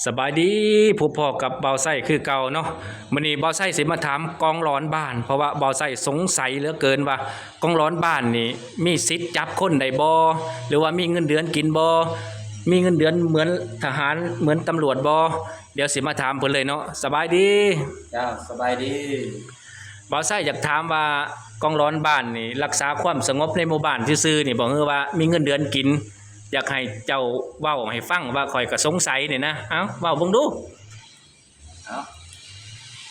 ສະບາຍດີ ພົບພໍ້ກັບບ່າວໄຊຄືເກົ່າເນາະ. ມື້ນີ້ບ່າວໄຊຊິມາຖາມກອງຫຼອນບ້ານ ເພາະວ່າບ່າວໄຊສົງໄສເຫຼືອເກີນວ່າ ກອງຫຼອນບ້ານນີ້ມີສິດຈັບຄົນໄດ້ບໍ່ ຫຼືວ່າມີເງິນເດືອນກິນບໍ່ ມີເງິນເດືອນເໝືອນທະຫານ ເໝືອນຕຳຫຼວດບໍ່? ດຽວຊິມາຖາມເພິ່ນເລີຍເນາະ. ສະບາຍດີ. ເຈົ້າ ສະບາຍດີ. ບ່າວໄຊຢາກຖາມວ່າ ກອງຫຼອນບ້ານນີ້ ລັກສາຄວາມສະຫງົບໃນໝູ່ບ້ານຊື່ໆນີ້ບໍ່ ຫຼືວ່າມີເງິນເດືອນກິນ? ຢາກໃຫ້ເຈົ້າເວົ້າໃຫ້ຟັງວ່າ ຂ້ອຍກໍສົງໄສນີ້ນະ. ເອົ້າ ເວົ້າເບິ່ງດູ. ເອົ້າ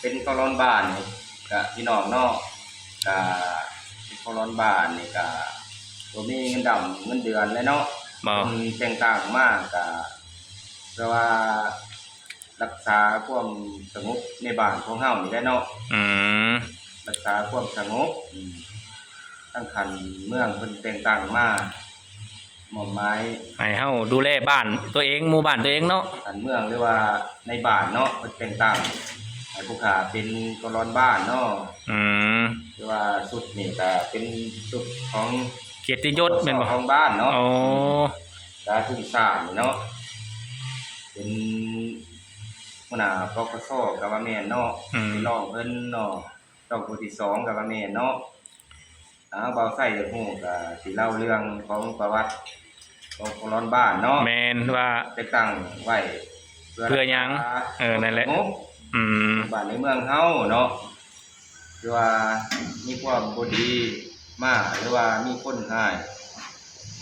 ເປັນກອງຫຼອນບ້ານນີ້ກະ ພີ່ນ້ອງເນາະ ກະເປັນກອງຫຼອນບ້ານນີ້ກະບໍ່ມີເງິນດຳເງິນເດືອນແຫຼະເນາະ. ເພິ່ນແຕ່ງຕັ້ງມາກະ ເພື່ອວ່າ ລັກສາຄວາມສະຫງົບໃນບ້ານຂອງເຮົານີ້ແຫຼະເນາະ. ອືມ ລັກສາຄວາມສະຫງົບ. ອືມ ທາງຂັ້ນເມືອງເພິ່ນແຕ່ງຕັ້ງມາ ມອບໝາຍໃຫ້ເຮົາດູແລບ້ານຕົວເອງ ໝູ່ບ້ານຕົວເອງເນາະ. ຂັ້ນເມືອງ ຫຼືວ່າໃນບ້ານເນາະ ເພິ່ນແຕ່ງຕັ້ງໃຫ້ຜູ້ຂ້າເປັນກອງຫຼອນບ້ານເນາະ. ອືມ ຄືວ່າຊຸດນີ້ກະເປັນຊຸດຂອງກຽດຕິຍົດແມ່ນບໍ່? ຂອງບ້ານເນາະ. ອໍ ກະທຸງຊາດນີ້ເນາະ ເປັນຫົວໜ້າ ປກສ ກະວ່າແມ່ນເນາະ. ອືມ ເປັນຮອງເພິ່ນເນາະ ຮອງຜູ້ທີສອງກະວ່າແມ່ນເນາະ. ອາ ບ່າວໄຊຢາກຮູ້ກະຊິເລົ່າເລື່ອງຂອງປະຫວັດຂອງກອງຫຼອນບ້ານເນາະ. ແມ່ນວ່າແຕ່ງຕັ້ງໄວ້ເພື່ອ ເພື່ອຫຍັງ? ເອີ ນັ້ນແຫຼະ. ອືມ ບ້ານໃນເມືອງເຮົາເນາະ ຄືວ່າມີຄວາມບໍ່ດີມາ ຫຼືວ່າມີຄົນຮ້າຍ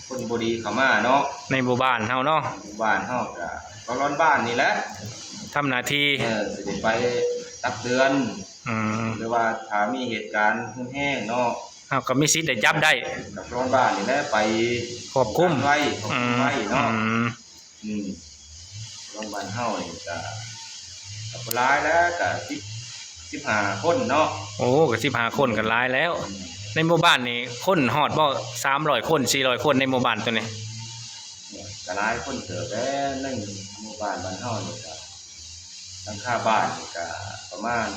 ຄົນບໍ່ດີເຂົ້າມາເນາະ ໃນໝູ່ບ້ານເຮົາເນາະ. ໝູ່ບ້ານເຮົາກະກອງຫຼອນບ້ານນີ້ແຫຼະ ທຳໜ້າທີ່ ເອີ ຊິໄດ້ໄປຕັກເຕືອນ. ອືມ ຫຼືວ່າຖ້າມີເຫດການຮຸນແຮງເນາະ ເຮົາກໍມີສິດໄດ້ຈັບໄດ້ ກະກອງຫຼອນບ້ານນີ້ແຫຼະໄປຄວບຄຸມໄວ້ ຄວບຄຸມໄວ້ເນາະ. ອືມ ອືມ ກອງຫຼອນບ້ານເຮົານີ້ກະ ກະບໍ່ຫຼາຍແຫຼະ ກະສິບ ສິບຫ້າຄົນເນາະ. ໂອ້ ກະສິບຫ້າຄົນກະຫຼາຍແລ້ວ. ອືມ ໃນໝູ່ບ້ານນີ້ຄົນຮອດບໍ່ ສາມຮ້ອຍຄົນ ສີ່ຮ້ອຍຄົນ ໃນໝູ່ບ້ານໂຕນີ້? ກະຫຼາຍຄົນເຕີບແຫຼະ ໃນໝູ່ບ້ານ ບ້ານເຮົານີ້ກະ ຫຼັງຄາບ້ານນີ້ກະປະມານ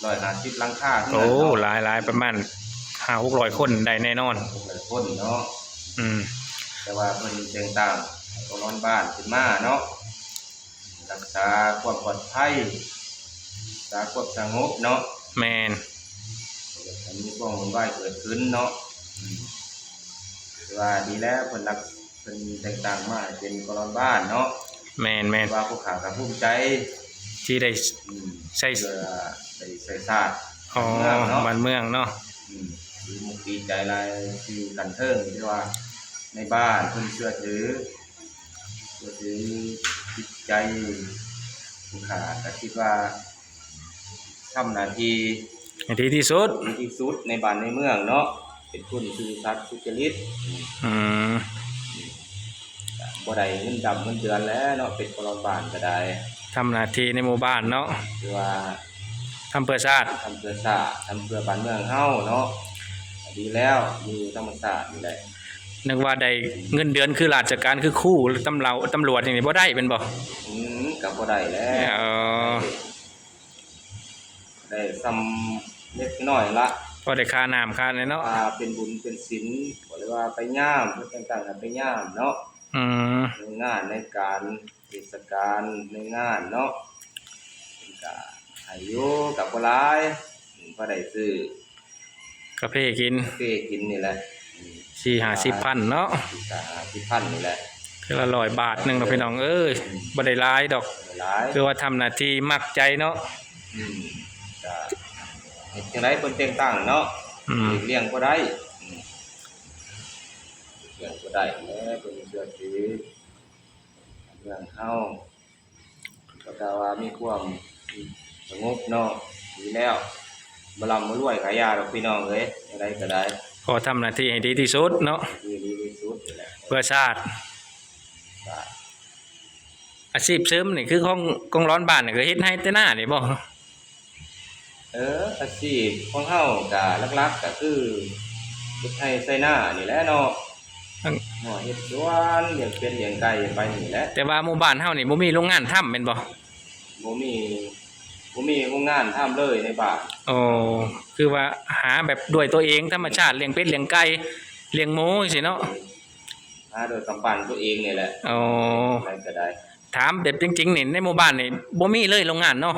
ຮ້ອຍຫ້າສິບຫຼັງຄາ. ໂອ້ ຫຼາຍໆ ປະມານຫ້າຫົກຮ້ອຍຄົນໄດ້ແນ່ນອນ. ຫົກຮ້ອຍຄົນເນາະ. ອືມ ແຕ່ວ່າເພິ່ນແຕ່ງຕັ້ງໃຫ້ກອງຫຼອນບ້ານຂຶ້ນມາເນາະ ລັກສາຄວາມປອດໄພ ຮັກສາຄວາມສະຫງົບເນາະ. ແມ່ນ ບໍ່ຢາກໃຫ້ມີຄວາມວຸ່ນວາຍເກີດຂຶ້ນເນາະ. ອືມ ຖືວ່າດີແລ້ວ ເພິ່ນລັກ ເພິ່ນແຕ່ງຕັ້ງມາໃຫ້ເປັນກອງຫຼອນບ້ານເນາະ. ແມ່ນໆ ຖືວ່າພວກຂ້າກໍພູມໃຈທີ່ໄດ້ ອືມ ໃຊ້ ເພື່ອໄດ້ໃຊ້ຊາດ ອໍ ບ້ານເມືອງເນາະ. ອືມ ດີມຸກດີໃຈຫຼາຍ ທີ່ຂັ້ນເທິງທີ່ວ່າໃນບ້ານເພິ່ນເຊື່ອຖື ກໍຖືຈິດໃຈຜູ້ຂ້າກໍຄິດວ່າທຳໜ້າທີ່ໃຫ້ດີທີ່ສຸດ ດີທີ່ສຸດໃນບ້ານໃນເມືອງເນາະ ເປັນຄົນຊື່ສັດສຸຈະລິດ. ອືມ ບໍ່ໄດ້ເງິນດຳເງິນເດືອນແຫຼະເນາະ ເປັນກອງຫຼອນບ້ານກໍໄດ້ ທຳໜ້າທີ່ໃນໝູ່ບ້ານເນາະ ຄືວ່າ ທຳເພື່ອຊາດ ທຳເພື່ອຊາດ ທຳເພື່ອບ້ານເມືອງເຮົາເນາະ ດີແລ້ວ ຢູ່ທຳມະຊາດນີ້ແຫຼະ. ນຶກວ່າໄດ້ເງິນເດືອນຄືລາຊະການ ຄືຄູ ຕຳຫຼວດ ຕຳຫຼວດຫຍັງນີ້ບໍ່ໄດ້ແມ່ນບໍ່? ອືມ ກໍບໍ່ໄດ້ແຫຼະ. ເອີ ໄດ້ຊ່ຳເລັກນ້ອຍລະ ພໍໄດ້ຄ່ານ້ຳຄ່າແນ່ເນາະ ຄ່າເປັນບຸນເປັນສິນ ບໍ່ໄດ້ວ່າໄປຍາມ ເພິ່ນແຕ່ງຕັ້ງໃຫ້ໄປຍາມເນາະ. ອືມ ໃນງານໃນການ ເທດສະການໃນງານເນາະ ເພິ່ນກະໃຫ້ຢູ່ ກະບໍ່ຫຼາຍ ອືມ ພໍໄດ້ຊື້ກາເຟກິນ ກາເຟກິນນີ້ແຫຼະ. ອືມ ສີ່ຫ້າສິບພັນເນາະ ສີ່ຫ້າສິບພັນນີ້ແຫຼະ ເທື່ອລະຮ້ອຍບາດໜຶ່ງເນາະ ເອີ ພີ່ນ້ອງເອີຍ. ອືມ ບໍ່ໄດ້ຫຼາຍດອກ ບໍ່ໄດ້ຫຼາຍ ຄືວ່າທຳໜ້າທີ່ມັກໃຈເນາະ. ອືມ ກະເຮັດຈັ່ງໃດເພິ່ນແຕ່ງຕັ້ງເນາະ. ອືມ ຫຼີກລ່ຽງບໍ່ໄດ້ ອືມ ຫຼຽງບໍ່ໄດ້ແຫຼະ ເພິ່ນເຊື່ອຖື ເມືອງເຮົາ ກໍກະວ່າມີຄວາມສະຫງົບເນາະ ດີແລ້ວ ບໍ່ລ່ຳບໍ່ລວຍກະຢ່າດອກພີ່ນ້ອງເອີຍ ຈັ່ງໃດກໍໄດ້ ຂໍທຳໜ້າທີ່ໃຫ້ດີທີ່ສຸດເນາະ ດີ ດີທີ່ສຸດນີ້ແຫຼະ ເພື່ອຊາດ. ອາຊີບເສີມນີ້ຄືຂອງກອງຫຼອນບ້ານນີ້ ກໍເຮັດໄຮ່ແຕ່ນານີ້ບໍ່? ເອີ ອາຊີບຂອງເຮົາກະຫຼັກໆ ກະຄືເຮັດໄຮ່ໄຖນານີ້ແຫຼະເນາະ ເຮັດສວນ ລ້ຽງເປັດລ້ຽງໄກ່ໄປນີ້ແຫຼະ. ແຕ່ວ່າໝູ່ບ້ານເຮົານີ້ບໍ່ມີໂຮງງານທຳແມ່ນບໍ່? ບໍ່ມີ ບໍ່ມີໂຮງງານທຳເລີຍໃນບ້ານ. ໂອ້ ຄືວ່າຫາແບບດ້ວຍຕົວເອງ ທຳມະຊາດ ລ້ຽງເປັດລ້ຽງໄກ່ ລ້ຽງໝູຈັ່ງຊີ້ເນາະ ຫາໂດຍກຳປັ່ນຕົວເອງນີ້ແຫຼະ. ໂອ້ ໃຜກໍໄດ້ ຖາມແບບຈິງໆນີ້ ໃນໝູ່ບ້ານນີ້ບໍ່ມີເລີຍໂລງງານເນາະ?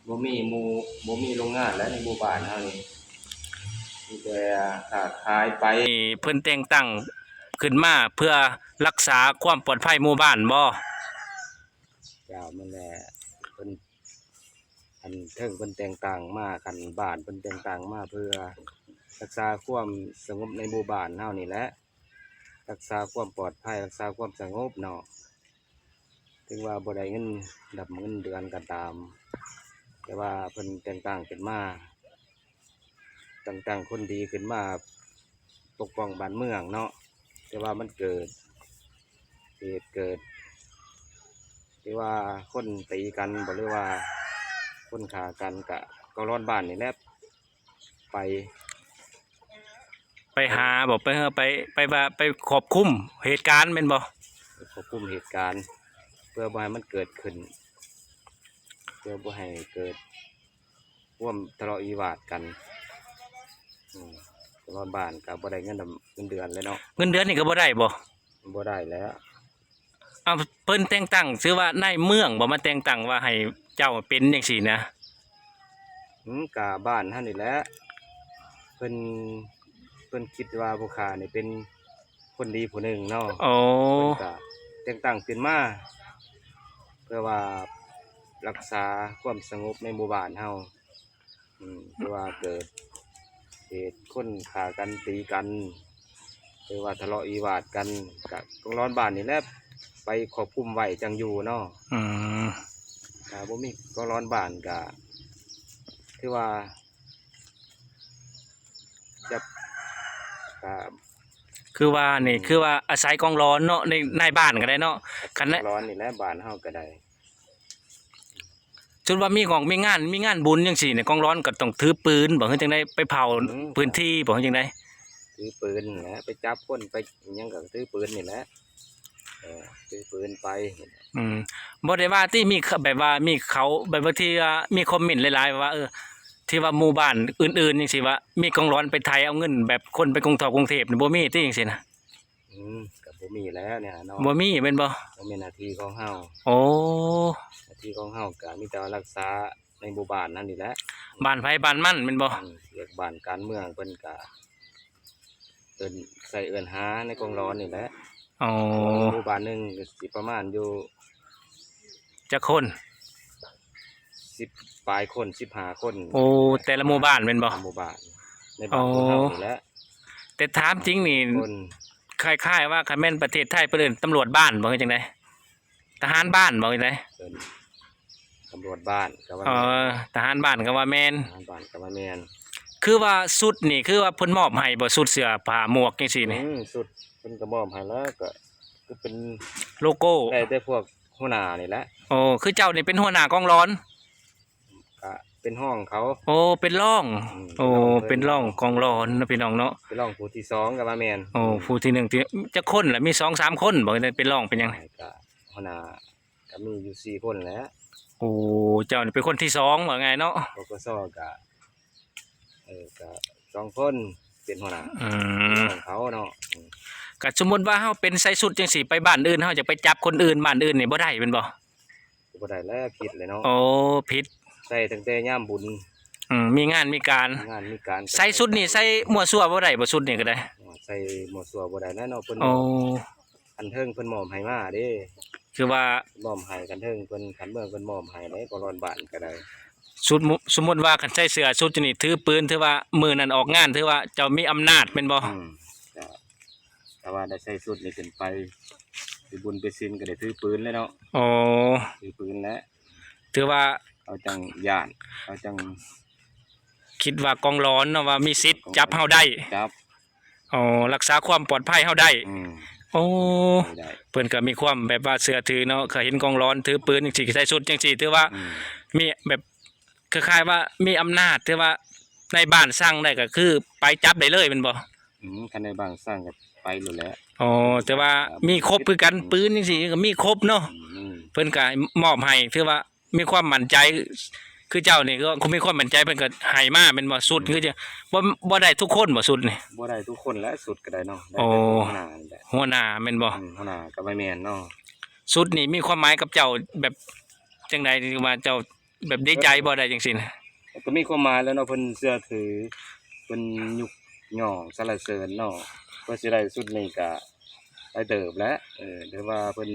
ບໍ່ມີໝູ່ ບໍ່ມີໂລງງານແຫຼະໃນໝູ່ບ້ານເຮົານີ້ ມີແຕ່ຄ້າຂາຍໄປ. ນີ້ເພິ່ນແຕ່ງຕັ້ງຂຶ້ນມາເພື່ອລັກສາຄວາມປອດໄພໝູ່ບ້ານບໍ່? ເຈົ້າ ແມ່ນແຫຼະ ເພິ່ນ ອັນເທິງເພິ່ນແຕ່ງຕັ້ງມາ ຂັ້ນບ້ານເພິ່ນແຕ່ງຕັ້ງມາເພື່ອຮັກສາຄວາມສະຫງົບໃນໝູ່ບ້ານເຮົານີ້ແຫຼະ ຮັກສາຄວາມປອດໄພ ຮັກສາຄວາມສະຫງົບເນາະ. ເຖິງວ່າບໍ່ໄດ້ເງິນ ດຳເງິນເດືອນກໍຕາມ ແຕ່ວ່າເພິ່ນແຕ່ງຕັ້ງຂຶ້ນມາ ຕັ້ງ ຕັ້ງຄົນດີຂຶ້ນມາປົກປ້ອງບ້ານເມືອງເນາະ. ແຕ່ວ່າມັນເກີດ ເຫດເກີດ ທີ່ວ່າຄົນຕີກັນບໍ ຫຼືວ່າຄົນຂ້າກັນ ກະກອງຫຼອນບ້ານນີ້ແຫຼະ ໄປ ໄປຫາບໍ ໄປ ເອີ ໄປ ໄປວ່າໄປຄວບຄຸມເຫດການແມ່ນບໍ່? ໄປຄວບຄຸມເຫດການ ເພື່ອບໍ່ໃຫ້ມັນເກີດຂຶ້ນ ເພື່ອບໍ່ໃຫ້ເກີດຄວາມທະເລາະວິວາດກັນ. ອືມ ກອງຫຼອນບ້ານກໍບໍ່ໄດ້ເງິນ ເງິນເດືອນແຫຼະເນາະ. ເງິນເດືອນນີ້ກໍບໍ່ໄດ້ບໍ? ບໍ່ໄດ້ແຫຼະ. ເອົາ ເພິ່ນແຕ່ງຕັ້ງຊື່ວ່ານາຍເມືອງບໍ ມາແຕ່ງຕັ້ງວ່າໃຫ້ເຈົ້າເປັນຈັ່ງຊີ້ນະ? ອືມ ກະບ້ານເຮົານີ້ແຫຼະ ເພິ່ນ ເພິ່ນຄິດວ່າຜູ້ຂ້ານີ້ເປັນຄົນດີຜູ້ໜຶ່ງເນາະ. ໂອ້ ເພິ່ນກະແຕ່ງຕັ້ງຂຶ້ນມາ ເພື່ອວ່າລັກສາຄວາມສະຫງົບໃນໝູ່ບ້ານເຮົາ. ອືມ ເພາະວ່າເກີດເຫດຄົນຂ້າກັນຕີກັນ ຫຼືວ່າທະເລາະວິວາດກັນ ກະກອງຫຼອນບ້ານນີ້ແຫຼະໄປຄວບຄຸມໄວ້ຈັ່ງຢູ່ເນາະ. ອືມ ຖ້າບໍ່ມີກອງຫຼອນບ້ານກະຖືວ່າຈະ ກະ ຄືວ່ານີ້ ອືມ ຄືວ່າອາໄສກອງຫຼອນເນາະ ໃນ ນາຍບ້ານກໍໄດ້ເນາະ. ຄັນ ກອງຫຼອນນີ້ແຫຼະ ບ້ານເຮົາກໍໄດ້ ສົມມຸດວ່າມີຂອງ ມີງານ ມີງານບຸນຈັ່ງຊີ້ນີ້ ກອງຫຼອນກໍຕ້ອງຖືປືນບໍ ຫຼືຈັ່ງໃດ? ໄປເຝົ້າ ອືມ ພື້ນທີ່ບໍ ຫຼືຈັ່ງໃດ? ຖືປືນແຫຼະ ໄປຈັບຄົນ ໄປຫຍັງກໍຖືປືນນີ້ແຫຼະ. ເອີ ຖືປືນໄປ. ອືມ ບໍ່ໄດ້ວ່າຕິ ມີ ແບບວ່າມີເຂົາ ແບບບາງທີວ່າມີຄອມເມັນຫຼາຍໆວ່າ ເອີ ທີ່ວ່າໝູ່ບ້ານອື່ນໆຈັ່ງຊີ້ວ່າ ມີກອງຫຼອນໄປໄຖເອົາເງິນ ແບບຄົນໄປກຸງ ທອກກຸງເທບນີ້ ບໍ່ມີຕິ ຈັ່ງຊີ້ນະ? ອືມ ກໍບໍ່ມີແລ້ວແນວນັ້ນເນາະ. ບໍ່ມີແມ່ນບໍ່? ບໍ່ແມ່ນໜ້າທີ່ຂອງເຮົາ. ໂອ້ ໜ້າທີ່ຂອງເຮົາກໍມີແຕ່ວ່າຮັກສາໃນໝູ່ບ້ານນັ້ນນີ້ແຫຼະ ບ້ານໃຜບ້ານມັນແມ່ນບໍ່? ອືມ ວຽກບ້ານການເມືອງເພິ່ນກໍເອີ້ນ ໃສ່ເອີ້ນຫາໃນກອງຫຼອນນີ້ແຫຼະ. ອໍ ໝູ່ບ້ານໜຶ່ງກໍຊິປະມານຢູ່ ຈັກຄົນ? ສິບປາຍຄົນ ສິບຫ້າຄົນ. ໂອ້ ແຕ່ລະໝູ່ບ້ານແມ່ນບໍ່? ແຕ່ລະໝູ່ບ້ານ ໃນບ້ານຂອງເຮົານີ້ແຫຼະ. ອໍ ແຕ່ຖາມຈິງນີ້ ຄົນ ຄ້າຍໆວ່າ ຄັນແມ່ນປະເທດໄທເພິ່ນເອີ້ນຕຳຫຼວດບ້ານບໍ່ ຄືຈັ່ງໃດ? ທະຫານບ້ານບໍ່ ຄືຈັ່ງໃດ? ເອີ້ນຕຳຫຼວດບ້ານກໍວ່າ ອໍ ແມ່ນ ທະຫານບ້ານກໍວ່າແມ່ນ ທະຫານບ້ານກໍວ່າແມ່ນ. ຄືວ່າຊຸດນີ້ ຄືວ່າເພິ່ນມອບໃຫ້ບໍ່? ຊຸດເສື້ອຜ້າໝວກຈັ່ງຊີ້ນີ້. ອືມ ຊຸດເພິ່ນກໍມອບໃຫ້ແລ້ວ ກໍຄືເປັນໂລໂກ້ ໄດ້ແຕ່ພວກຫົວໜ້ານີ້ແຫຼະ. ໂອ້ ຄືເຈົ້ານີ້ເປັນຫົວໜ້າກອງຫຼອນ? ກະເປັນຮອງເຂົາ. ໂອ້ ເປັນຮອງ. ອືມ ໂອ້ ເປັນຮອງ ເປັນຮອງກອງຫຼອນເນາະ ພີ່ນ້ອງເນາະ. ເປັນຮອງຜູ້ທີສອງກໍວ່າແມ່ນ. ໂອ້ ອືມ ຜູ້ທີໜຶ່ງ ທີ່ ຈັກຄົນລະ ມີສອງສາມຄົນບໍ່ ໄດ້ເປັນຮອງເປັນຫຍັງ? ກະຫົວໜ້າກໍມີຢູ່ສີ່ຄົນແຫຼະ. ໂອ້ ເຈົ້ານີ້ເປັນຄົນທີສອງວ່າງ່າຍເນາະ. ປກສ ກະ ເອີ ກະສອງຄົນເປັນຫົວໜ້າ. ອືມ ເປັນຮອງເຂົາເນາະ. ອືມ ກະສົມມຸດວ່າເຮົາເປັນໃສ່ຊຸດຈັ່ງຊີ້ ໄປບ້ານອື່ນ ເຮົາຈະໄປຈັບຄົນອື່ນ ບ້ານອື່ນນີ້ບໍ່ໄດ້ແມ່ນບໍ່? ກໍບໍ່ໄດ້ແລ້ວ ຜິດແລ້ວເນາະ. ໂອ້ ຜິດ. ໃສ່ຕັ້ງແຕ່ຍາມບຸນ. ອືມ ມີງານມີການ ມີງານມີການ. ໃສ່ຊຸດນີ້ໃສ່ມົ້ວຊົ່ວບໍ່ໄດ້ບໍ່? ຊຸດນີ້ກໍໄດ້ ໃສ່ມົ້ວຊົ່ວບໍ່ໄດ້ແລ້ວເນາະ. ເພິ່ນ ໂອ້ ຂັ້ນເທິງເພິ່ນມອບໃຫ້ມາເດ້. ຄືວ່າມອບໃຫ້ຂັ້ນເທິງເພິ່ນ ຂັ້ນເມືອງເພິ່ນມອບໃຫ້ເດ້ ກໍລອນບ້ານກໍໄດ້. ສົມມຸດ ສົມມຸດວ່າຄັນໃສ່ເສື້ອຊຸດນີ້ຖືປືນ ຖືວ່າມື້ນັ້ນອອກງານ ຖືວ່າເຈົ້າມີອຳນາດແມ່ນບໍ່? ອືມ ກໍ ຖ້າວ່າໄດ້ໃສ່ຊຸດນີ້ຂຶ້ນໄປ ໄປບຸນໄປສິນກໍໄດ້ຖືປືນແລ້ວເນາະ. ອໍ ຖືປືນແລ້ວ ຖືວ່າເຂົາຈັ່ງຢ້ານ ເຂົາຈັ່ງ ຄິດວ່າກອງຫຼອນເນາະ ວ່າມີສິດຈັບເຮົາໄດ້. ຈັບ. ອໍ ລັກສາຄວາມປອດໄພເຮົາໄດ້. ອືມ ໂອ້ ໄດ້ ເພິ່ນກໍມີຄວາມແບບວ່າເຊື່ອຖືເນາະ ເຄີຍເຫັນກອງຫຼອນຖືປືນຈັ່ງຊີ້ ໃສ່ຊຸດຈັ່ງຊີ້ ຖືວ່າ ອືມ ມີແບບ ຄ້າຍໆວ່າມີອຳນາດ ຖືວ່ານາຍບ້ານສັ່ງໄດ້ກໍຄືໄປຈັບໄດ້ເລີຍແມ່ນບໍ່? ອືມ ຄັນນາຍບ້ານສັ່ງກໍໄປໂລດແຫຼະ. ອໍ ແຕ່ວ່າມີຄົບຄືກັນ ອືມ ປືນຈັ່ງຊີ້ກໍມີຄົບເນາະ. ອືມ ເພິ່ນກໍມອບໃຫ້ ຖືວ່າມີຄວາມໝັ້ນໃຈ ຄືເຈົ້ານີ້ກໍມີຄວາມໝັ້ນໃຈ ເພິ່ນກໍໃຫ້ມາແມ່ນບໍ່? ຊຸດ ອືມ ຄືຈະ ບໍ່ ບໍ່ໄດ້ທຸກຄົນບໍ່ ຊຸດນີ້? ບໍ່ໄດ້ທຸກຄົນແຫຼະ ຊຸດກໍໄດ້ເນາະ. ໄດ້ແຕ່ ອໍ ຫົວໜ້ານີ້ແຫຼະ. ຫົວໜ້າແມ່ນບໍ່? ອືມ ຫົວໜ້າກໍວ່າແມ່ນເນາະ. ຊຸດນີ້ມີຄວາມໝາຍກັບເຈົ້າແບບຈັ່ງໃດ ຫຼືວ່າເຈົ້າແບບດີໃຈບໍ່ ໄດ້ຈັ່ງຊີ້ນະ? ກໍມີຄວາມໝາຍແລ້ວເນາະ ເພິ່ນເຊື່ອຖື ເພິ່ນຍົກຍ້ອງສັນລະເສີນເນາະ ເພື່ອຊິໄດ້ຊຸດນີ້ກະຫຼາຍເຕີບແຫຼະ. ເອີ ຖືວ່າເພິ່ນ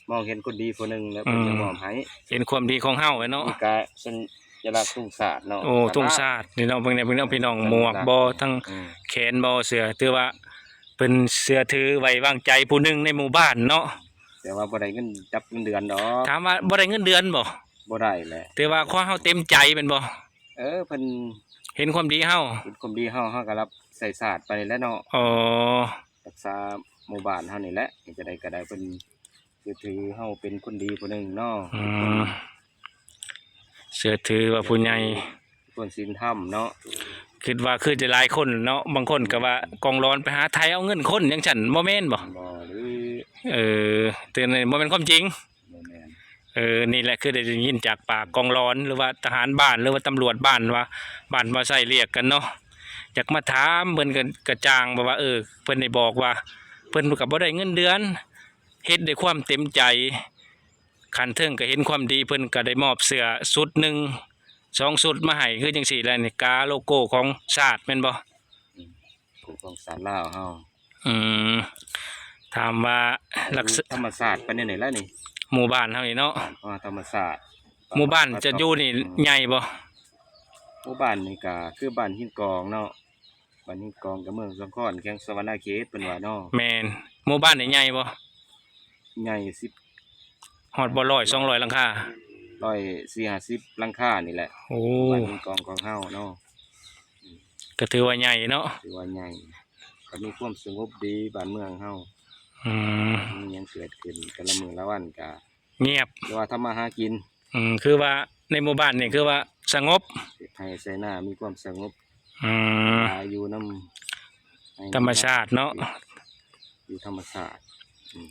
ມອງເຫັນຄົນດີຜູ້ໜຶ່ງ ແລ້ວເພິ່ນ ອືມ ກໍມອບໃຫ້ ເຫັນຄວາມດີຂອງເຮົາແຫຼະເນາະ. ນີ້ກະສັນ ສັນຍະລັກທຸງຊາດເນາະ. ໂອ້ ທຸງຊາດນີ້ເນາະ ເບິ່ງແດ່ ເບິ່ງແດ່ ພີ່ນ້ອງ ໝວກບໍ່ ທັງ ອືມ ແຂນບໍ່ ເສື້ອ ຖືວ່າເພິ່ນເຊື່ອຖືໄວ້ວາງໃຈຜູ້ໜຶ່ງໃນໝູ່ບ້ານເນາະ. ແຕ່ວ່າບໍ່ໄດ້ເງິນ ຈັບເງິນເດືອນດອກ. ຖາມວ່າບໍ່ໄດ້ເງິນເດືອນບໍ່? ບໍ່ໄດ້ແຫຼະ. ແຕ່ວ່າຂໍເຮົາເຕັມໃຈແມ່ນບໍ່? ເອີ ເພິ່ນເຫັນຄວາມດີເຮົາ ເຫັນຄວາມດີເຮົາ ເຮົາກໍຮັບໃຊ້ຊາດໄປນີ້ແຫຼະເນາະ. ອໍ ຮັກສາໝູ່ບ້ານເຮົານີ້ແຫຼະ ເຮັດຈັ່ງໃດກໍໄດ້ ເພິ່ນເຊື່ອຖືເຮົາເປັນຄົນດີຜູ້ໜຶ່ງເນາະ. ອືມ ເຊື່ອຖືວ່າຜູ້ໃຫຍ່ ຄົນສິນທຳເນາະ. ຄິດວ່າຄືຈະຫຼາຍຄົນເນາະ ບາງຄົນກໍວ່າກອງຫຼອນໄປຫາໄຖເອົາເງິນຄົນ ຈັ່ງຊັ້ນບໍ່ແມ່ນບໍ່? ບໍ່ ຫຼື ເອີ ແຕ່ນີ້ບໍ່ແມ່ນຄວາມຈິງ. ບໍ່ແມ່ນ. ເອີ ນີ້ແຫຼະ ຄືໄດ້ຍິນຈາກປາກກອງຫຼອນ ຫຼືວ່າທະຫານບ້ານ ຫຼືວ່າຕຳຫຼວດບ້ານວ່າ ບ້ານບໍ່ໃຊ້ລຽກກັນເນາະ. ຢາກມາຖາມເພິ່ນ ກໍກະຈ່າງ ແບບວ່າ ເອີ ເພິ່ນໄດ້ບອກວ່າ ເພິ່ນກໍບໍ່ໄດ້ເງິນເດືອນ ເຮັດດ້ວຍຄວາມເຕັມໃຈ. ຂັ້ນເທິງກໍເຫັນຄວາມດີ ເພິ່ນກໍໄດ້ມອບເສື້ອຊຸດໜຶ່ງ ສອງຊຸດມາໃຫ້ ຄືຈັ່ງຊີ້ແຫຼະ. ນີ້ກາໂລໂກ້ຂອງຊາດແມ່ນບໍ່? ອືມ ໂລໂກ້ຂອງຊາດລາວເຮົາ. ອືມ ຖາມວ່າລັກສະ ຢູ່ທຳມະຊາດປານໃດນີ້ແຫຼະນີ້ ໝູ່ບ້ານເຮົານີ້ເນາະ. ອ່າ ທຳມະຊາດ. ໝູ່ບ້ານເຈົ້າຢູ່ນີ້ ອືມ ໃຫຍ່ບໍ່? ໝູ່ບ້ານນີ້ກໍຄືບ້ານຫີນກອງເນາະ. ບ້ານຫີນກອງກັບເມືອງສາຄອນ ແຂວງສະຫວັນນະເຂດ ເພິ່ນວ່າເນາະ. ແມ່ນ. ໝູ່ບ້ານນີ້ໃຫຍ່ບໍ່? ໃຫຍ່ ສິບ ຮອດບໍ່ ຮ້ອຍ ສອງຮ້ອຍຫຼັງຄາ? ຮ້ອຍສີ່ຫ້າສິບຫຼັງຄານີ້ແຫຼະ. ໂອ້ ບ້ານຫີນກອງຂອງເຮົາເນາະ. ອືມ ກໍຖືວ່າໃຫຍ່ເນາະ. ຖືວ່າໃຫຍ່ ກໍມີຄວາມສະຫງົບດີບ້ານເມືອງເຮົາ. ອືມ ບໍ່ມີຫຍັງເກີດຂຶ້ນ ແຕ່ລະມື້ລະວັນກໍ ງຽບ ຫຼືວ່າທຳມາຫາກິນ. ອືມ ຄືວ່າໃນໝູ່ບ້ານນີ້ຄືວ່າສະຫງົບ ເຮັດໄຮ່ໄຖນາມີຄວາມສະຫງົບ. ອືມ ປາຢູ່ນຳ ທຳມະຊາດເນາະ. ຢູ່ທຳມະຊາດ. ອືມ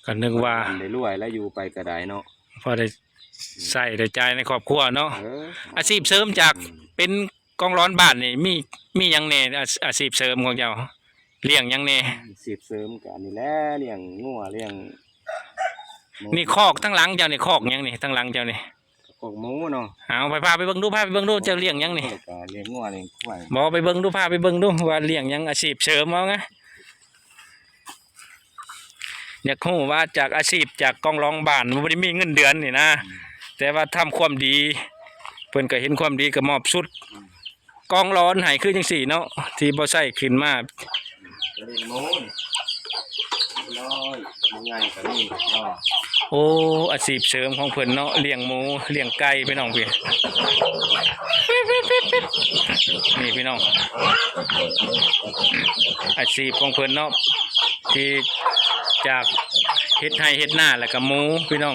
ກໍນຶກວ່າ ໄດ້ລວຍແລ້ວ ຢູ່ໄປກໍໄດ້ເນາະ ພໍໄດ້ ອືມ ໃຊ້ໄດ້ຈ່າຍໃນຄອບຄົວເນາະ. ເອີ ອາຊີບເສີມຈາກ ອືມ ເປັນ ກອງຫຼອນບ້ານນີ້ມີ ມີຫຍັງແດ່ ອາ ອາຊີບເສີມຂອງເຈົ້າ ລ້ຽງຫຍັງແດ່? ອາຊີບເສີມກໍອັນນີ້ແຫຼະ ລ້ຽງງົວ ລ້ຽງໝູ. ນີ້ຄອກທາງຫຼັງເຈົ້ານີ້ ຄອກຫຍັງນີ້ ທາງຫຼັງເຈົ້ານີ້? ຄອກໝູເນາະ. ເອົາ ໄປ ພາໄປເບິ່ງດູ ພາໄປເບິ່ງດູ ເຈົ້າລ້ຽງຫຍັງນີ້? ກໍລ້ຽງງົວ ລ້ຽງຄວາຍ. ບໍ່ ໄປເບິ່ງດູ ພາໄປເບິ່ງດູວ່າລ້ຽງຫຍັງ ອາຊີບເສີມ ເອົາງະ. ຢາກຮູ້ວ່າຈາກອາຊີບ ຈາກກອງຫຼອນບ້ານ ບໍ່ໄດ້ມີເງິນເດືອນນີ້ນະ ອືມ ແຕ່ວ່າທຳຄວາມດີ ເພິ່ນກໍເຫັນຄວາມດີ ກໍມອບຊຸດ ອືມ ກອງຫຼອນໃຫ້ ຄືຈັ່ງຊີ້ເນາະ ທີ່ບໍ່ໃຊ້ຂຶ້ນມາ ອືມ ກໍລ້ຽງໝູ ນ້ອຍ ໝູໃຫຍ່ກໍມີເນາະ. ໂອ້ ອາຊີບເສີມຂອງເພິ່ນເນາະ ລ້ຽງໝູ ລ້ຽງໄກ່ ພີ່ນ້ອງພີ່. ນີ້ພີ່ນ້ອງ ອາຊີບຂອງເພິ່ນເນາະ ທີ່ຈາກເຮັດໄຮ່ເຮັດນາ ແລ້ວກໍໝູ ພີ່ນ້ອງ.